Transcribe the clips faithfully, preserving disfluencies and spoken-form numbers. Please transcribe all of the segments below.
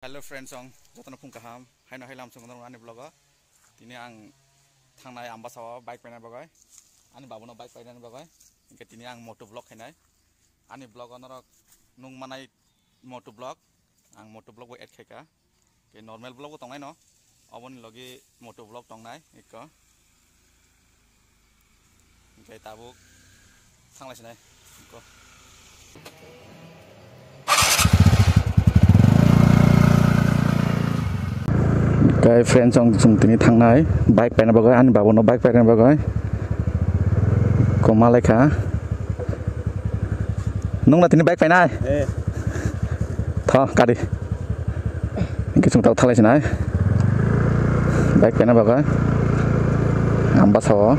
Hello friends, ang jotono phung kaham. Haino hai lam song ani vlog o. Tini ang thangnai Ambasa o bike paina bagwi. Ani babuno bike painani bagwi. Hingke tini ang moto vlog khainai. Ani vlog o norok nung manai moto vlog. Ang moto vlog bo add khaika. Ke normal vlog bo tongnai no. Oboni logi moto vlog tongnai ikko. Hingke tabuk thanglai sinai. Ikko. Kai friends, ang chwng tini thangnai bike paina bagwi, ani babuno bike paina bagwi. Koma laikha. Nung na tini bike painai? Eh. Tho, kari. Hingke chwng tabuk thalai sinai. Bike paina bagwi. Ambasa o.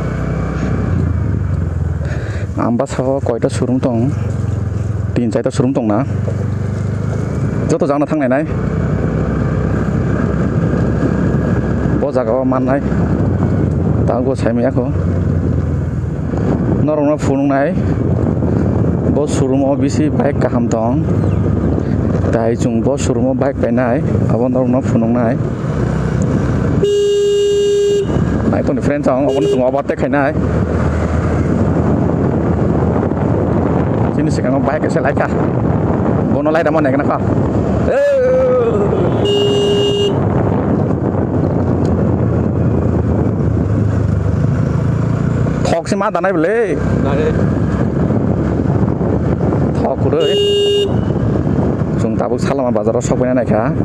Ambasa o koita showroom tong? Tin chaita showroom tong na. Joto jagano thangnai nai. Bo jaga o mannai. Tabuk bo saimanya kho. Norokno phunuknai, bo showroom o bisi bike kaham tong, tai chwng bo showroom o bike painai, abo norokno phunuknai. Naitoni friends, ang obono chwng overtake khainai. Chini swkango bike kaisa laikha, bono laida mani ekna kha. Thok se ma danai bwle. Dare. Thok kwrwi. Chwng tabuk Salama bazar o sok bai naikha.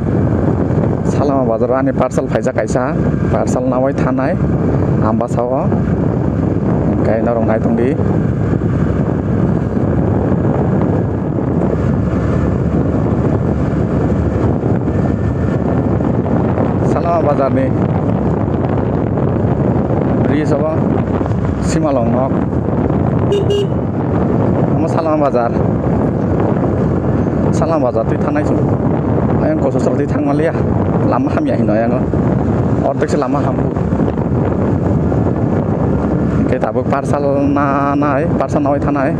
Salama bazar o ani parcel phaijak kaisa. Parcel nawi thanai. Ambasa o. Hingke norok nai tongdi. Salama bazar ni bridge abo Simalong nok. Omo Salama bazar. Salama bazar twi thangnai chwng. Ayang koso sal twi thangmaliya. Lama hamya hino ayang o. Ordek se lama ham. Hingke tabuk parcel na nai, parcel nawi thanai.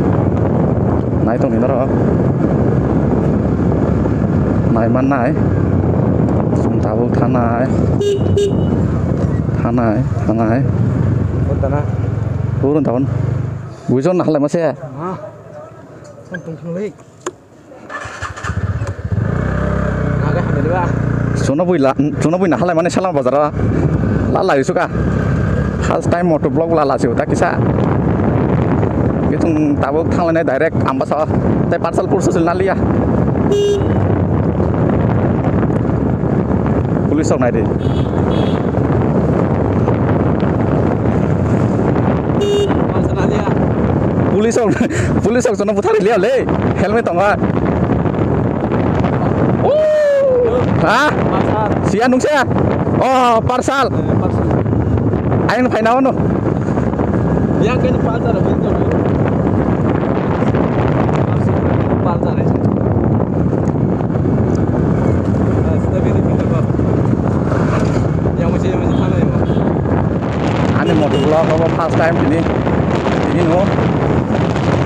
Nai tongni norok. Nai mannai. Chwng tabuk thanai. Thanai, thanai. Urun tabun. Buijon na halai mase. Ha. Tong tong tong le. Aga hamle ba. Chwngno bui la, chwngno bui na halai mani Salama bazar o. La lai suka. First time moto vlog la la siu ta kisa. Kitung tabuk thanglainai direct Ambasa o. Tai parcel pursa sil na liya. Police rok nai di. Police rok, police rok jono buthar liya le. Helmet tongo. Ha? Siya nung siya. Oh, parcel. Ayang phaina ono. Yang kene parcel, parcel. Ani motor vlog abo first time tini, tini no.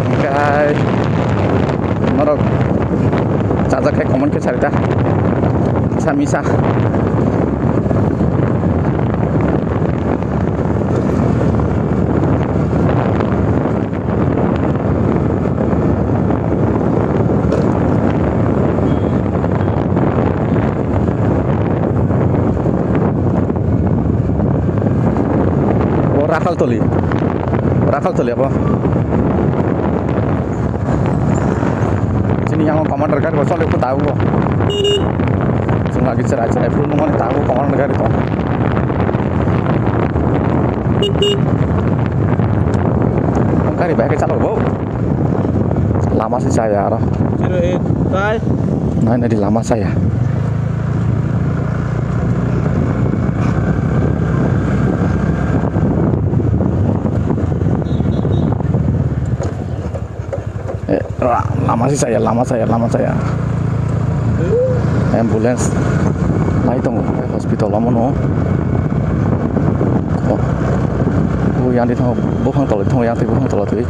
Hingke norok chajak khe comment khe sarita. Misa misa. O Rakhaltoli, Rakhaltoli abo. Chini yang commander gari bo chole ko tago. Chwng lagi cherai cherai phuru nungmani tago commander gari tong. Gari bai khe chalo bo. Lama se chaya aro. Zero eight five. Nai nai di lama chaya. Eh, ra-, lama se chaya, lama chaya, lama chaya. Ambulance lai tongo, hospital omo no. Oh. Oh, yang di tongo, buphang toloi tongo, yang twi buphang toloi twi.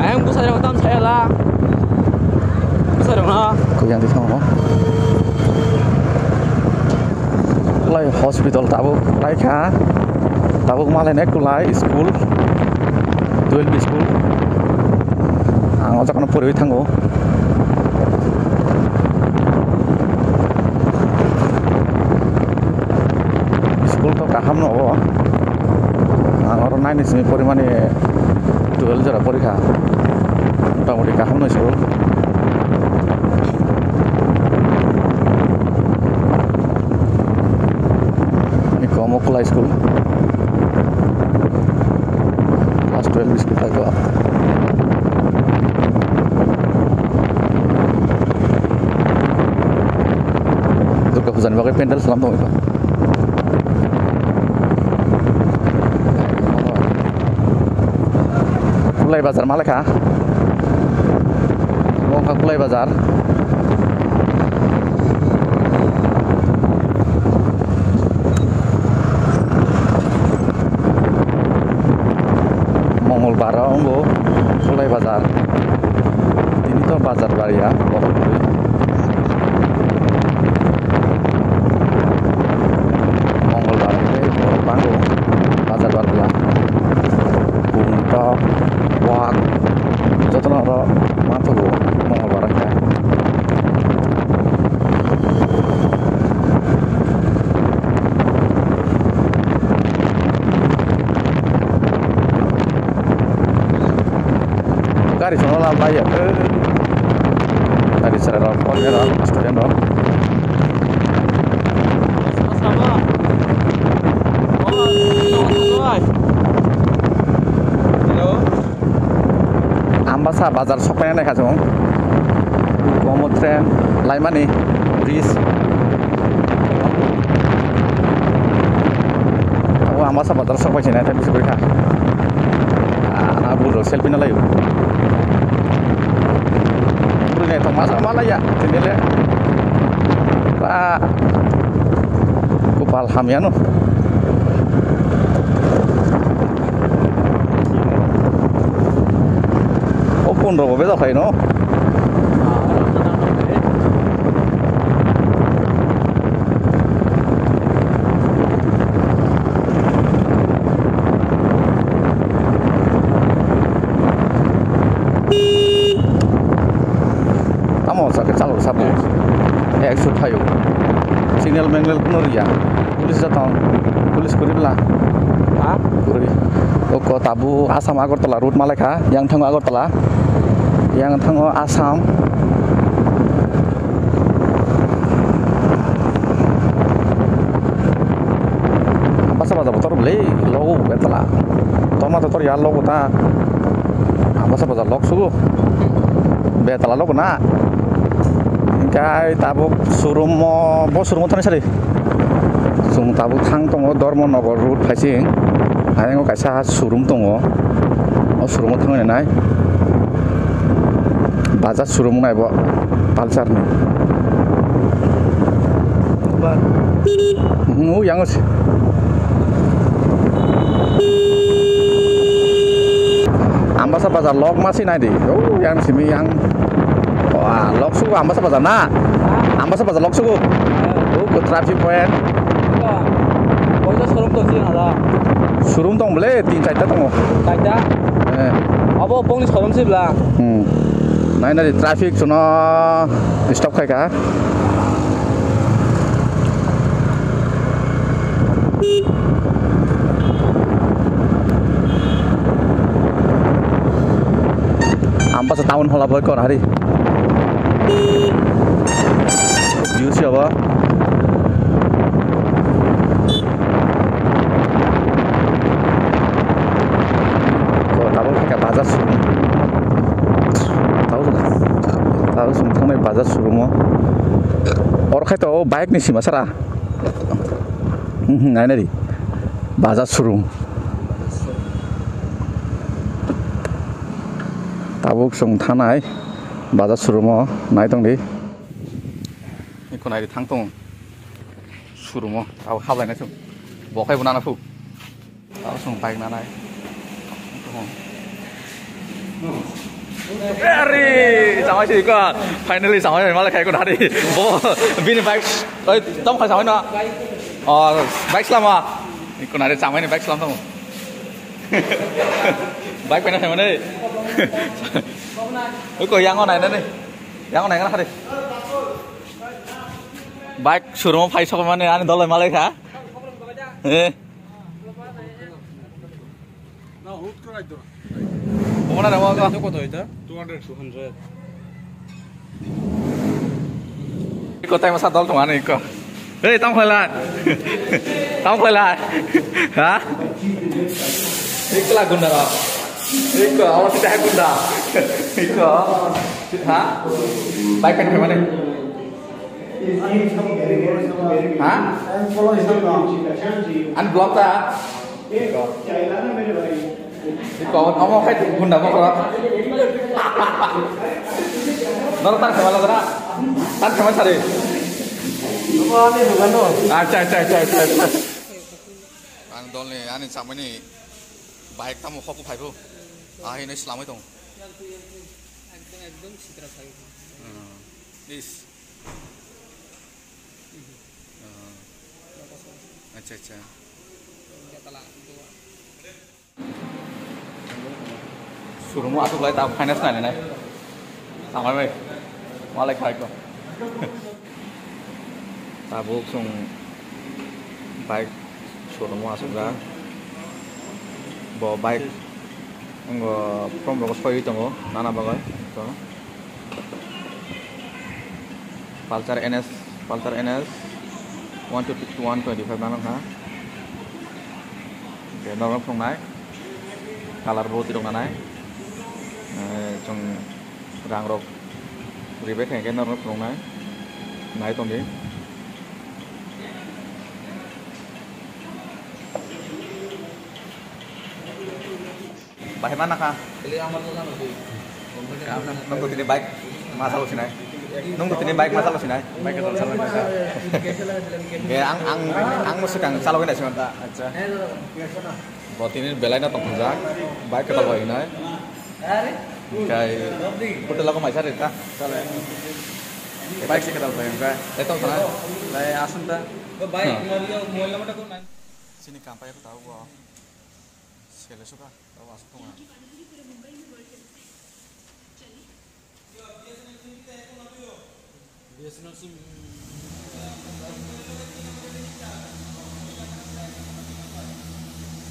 Ayang bwsai rok tam saya la. Kuyang di thango. Kulai hospital tabuk paikha. Tabuk malaina kulai school. Twelve school. Ang o jaga no poriwi thango. School to kaham no obo. Ang oro nine ni simi porimani twelve jora porikha. Motamoti kaham no school. Ni komo kulai school. Class twelve school tai ko. Durga puja ni bagwi pendel salam tong. Kulai bazar malai kha. Bo wngkha Kulai bazar. Mongolbar o wngkha Kulai bazar. Tini to bazar bariya. Mongolbar hwnkhe borok bango bazar bar bwla. Bumtok, wak, jotono oro manthogo Mongolbar hwnkhe. Gari chwngno lab lai ya. Gari chwrai rok, student rok. Ambasa bazar sokphaina naikha chwng. Komo train laimani bridge. Abo Ambasa bazar sokphai sinai tei bisi kha. Ana buro selfie na layo. Buro ne to masa malaya tindele. Ba kupal hamyano. O phone rogo bejak khaino. Tamo sa ke chalo sabo. Ek su thayo. Signal mengnal kuno riya. Police jatong. Police kuri bla. Ha? Kuri. O ko tabu Assam Agartala route malai kha. Yang thango Agartala. Yang thango Assam. Basa baja botor bwle logo betala. Toma totor ya logo ta. Basa baja log sugo. Betala logo na. Hingkai tabuk showroom o, bo showroom o thani sari. Chwng tabuk thang tongo Dharmanagar road phaising. Ayang o kaisa showroom tongo. O showroom o thangwi nai. Bajaj showroom nai bo Pulsar ni. Bar. Hmm, o yang o se. Ambasa bazar log ma se nai di. O yang simi yang. Wah, log sugo Ambasa bazar na. Ambasa bazar log sugo. O ko traffic point. Showroom tong bole, tin charta tongo. Charta? Eh. Abo bongni showroom se bla. Hmm. Nai nai traffic sono stop khai kha. Ambasa town hall abo kor hari. View se abo. Ko tabuk khe bazar showroom. Tabuk, tabuk chwng thangnai bazar showroom o. Oro khai to o bike ni sima sara. Hmm, nai nai di. Bazar showroom. Tabuk chwng thangnai bazar showroom o nai tong di. Eko nai di thang tong. Showroom o abo hablaina chwng. Bo khai bo nana phu. Abo chwng bike nanai. Ari, samai sih kok. Finally samai malah kayak kau hari. Oh, bini bike. Oi, tom kau samai no. Oh, bike selama. Ikut hari samai ni bike selama. Bike pernah sama nih. Oi, kok yang mana ini? Yang mana yang hari? Bike showroom phai sok mane ani dolai malai kha. Eh. Omo na ramo ko. Ito koto ito? Two hundred. Two hundred. Ko tai masa dol tong ani ko. Hei, tam khlai. Tam khlai. Ha? Ikla gunda ra. Ikko, awas tidak gunda. Ikko. Ha? Bike kan kemana? Ha? Unblock ta? Iko, omo khai gunda mo kora. Nor tan khama lagara. Tan khama sari. Acha, acha, acha, acha, acha. Ang dol ni ani samani bike tamo khopu phaibo. Ah, ini selamai tong. Ekdom, ekdom sitra sai. Hmm. Is. Ah. Acha, acha. Surumo asuk lai ta finance nai nai. Samai bai. Malai khai ko. Tabuk sung bike showroom o asukjak. Bo bike wngbo from rogo soi tongo nana bagwi. To Pulsar N S, Pulsar N S one twenty, one twenty five nang kha. Norok phunuknai. Color bo tirok nanai. Eh, chwng rang rok ribai khe norok phunuknai. Nai tongdi. Bahai mana kha? Nung tini bike masa lo sinai. Nung tini bike masa lo sinai. Bike salo sinai. Ang ang ang mo swkang salo khe nai sima ta. Acha. Bo tini belai no tongthokjak, bike kwtal bai hwnwi. Hwnkhe hotel o maisa ri ta. Bike se kwtal bai hwnkhe. Eto sana. Lai aswng ta. Chini kampai ko tau bo. Sele suka, tau aswk tongo.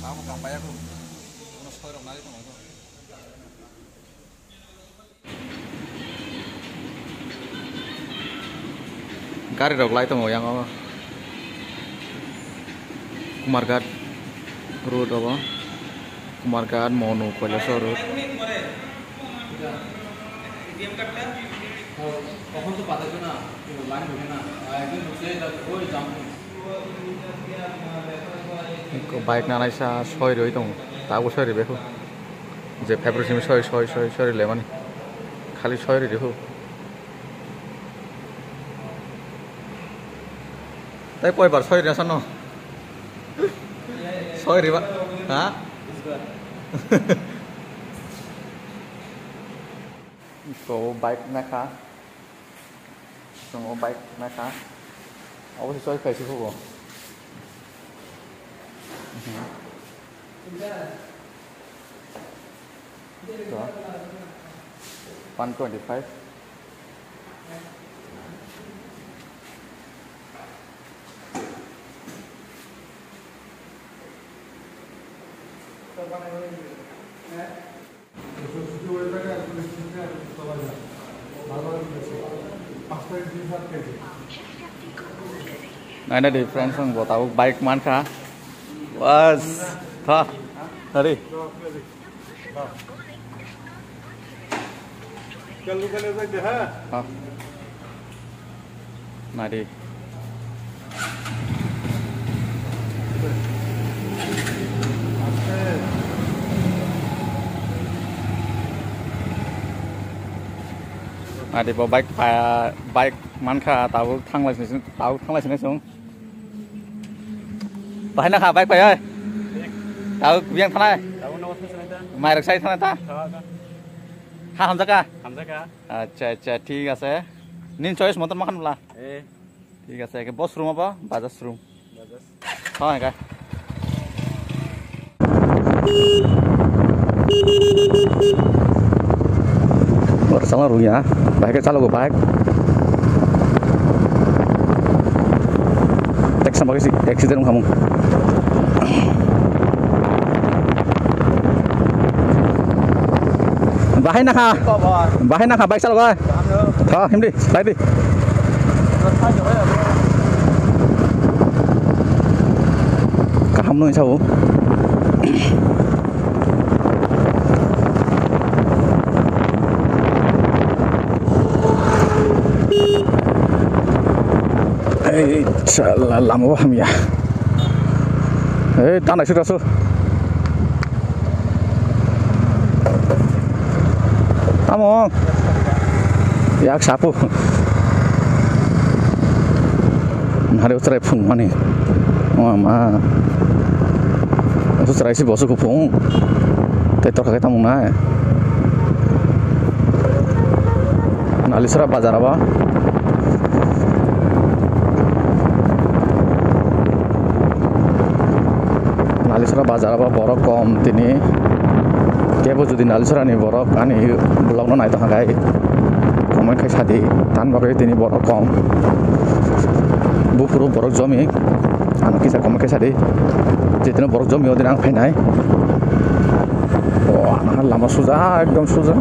Tamo kampaya ko. Kono soi rok nari tongo. Gari rok lai tongo yang o. Kumarghat road obo. Kumarghat, Monu, Kailasor road. Bike nanaisa soi rwi tongo, tabuk soi rwi beko. Je February simi soi, soi, soi, soi rwi lemani. Khali soi rwi rikhu. Tai koi bar soi rwi sano. Soi rwi ba? Ha? Ko bike nakha. Chwng o bike nakha. Obo se choi khaisi khubo. Mhm. To. One twenty five. Naina di friends, ang bo tabuk bike mankha. Bas, tha, tari. Ha. Nadi. Nadi bo bike pa, bike mankha, tabuk thanglai sini, tabuk thanglai sini sung. Bahai na kha bike pai oi. Tabuk biyang thanai. Mai rok sai thanai ta. Ha, hamjaka? Hamjaka. Acha, acha, thik ase. Nini choice moton ma khan bwla? Eh. Thik ase, ke bo showroom abo? Bajaj showroom. Bajaj. Ha, enka. Oro chama rwya, bahai khe chalogo bike. Teksa bagwi se accident wngkha mung. Bahai nakha, bahai nakha bike chalogo. Tha, himdi, lai di. Kaham nung sao. Ei, sala, lama bo hamya. Ei, tanai sura su. Tamo. Yak sapu. Hari utrai phung mani. Oh, ma. Utrai si bosu kuphung. Tei torkha khe tamo nai. Nalisara bazar abo. Nalisara bazar abo borok kom tini. Kebo jodi Nalisarani borok ani vlog no naitokha khe comment khai sadi, tan bagwi tini borok kom. Buphuru borok jomi, ano kisa comment khai sadi. Jetino borok jomi odino ang phainai. O, ano lama suja, ekdom suja.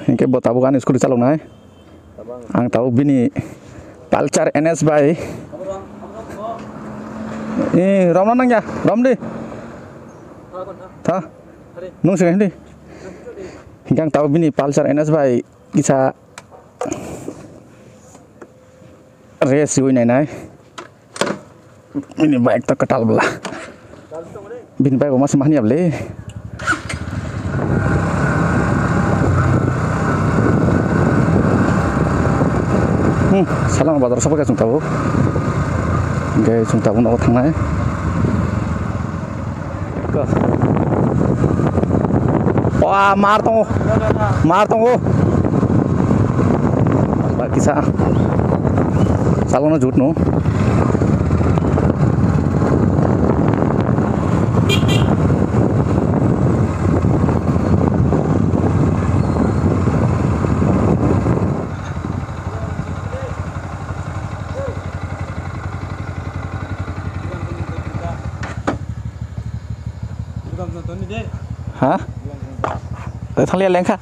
Hinkhe bo tabuk ani scooty chaloknai. Ang tabuk bini Pulsar N S bai. Eh, romna nangya, romdi. Tha. Nung sing di. Hinkhe ang tabuk bini Pulsar N S bai kisa race ui nai nai. Ini bike to kwtal bwla. Bini bike o masa mahani ya bwle. Hmm, Salama bazar sobo khe chwng tabuk. Hingke chwng tabuk nogo thangnai. Wah, mar tongo. Mar tongo. Ba kisa. Salano jut no. Ha? Thangliya lengkha.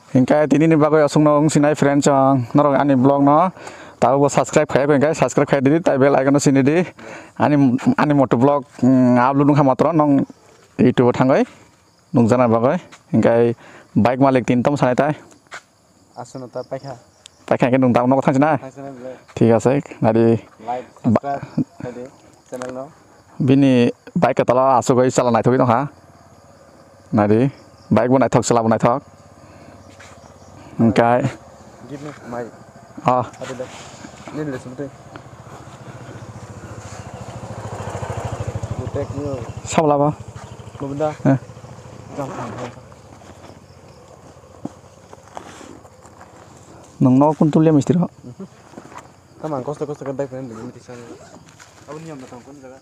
Hinkhe tini ni bagwi aswkno wng sinai friend chwng norok ani vlog no tabukbo subscribe khaiya hinkhe subscribe khai didi tai bell icon no sini di ani ani moto vlog upload wngkha matro nong YouTube o thangwi nukjana bagwi hinkhe bike malik tin tom sanai tai. Aswkno ta paikha. Paikha khe nwng tabuk nogo thangsinai? Thangsinai bwle. Thik ase, nadi. Like, subscribe khaidi channel no. Bini bike kwtala asugwi chala naithogwi tongkha. Nadi, bike bo naithok, chwla bo naithok. Hwnkhe. Give me my. Ah. Adi le. Nini le sumtwi. Protect you. Sabla ba. Gobinda. Eh. Jam. Nwng no kun tulia mistri ho? Tamo ang kosto kosto khe bike rem digi miti sani. Abo niyam na tong kun jaga.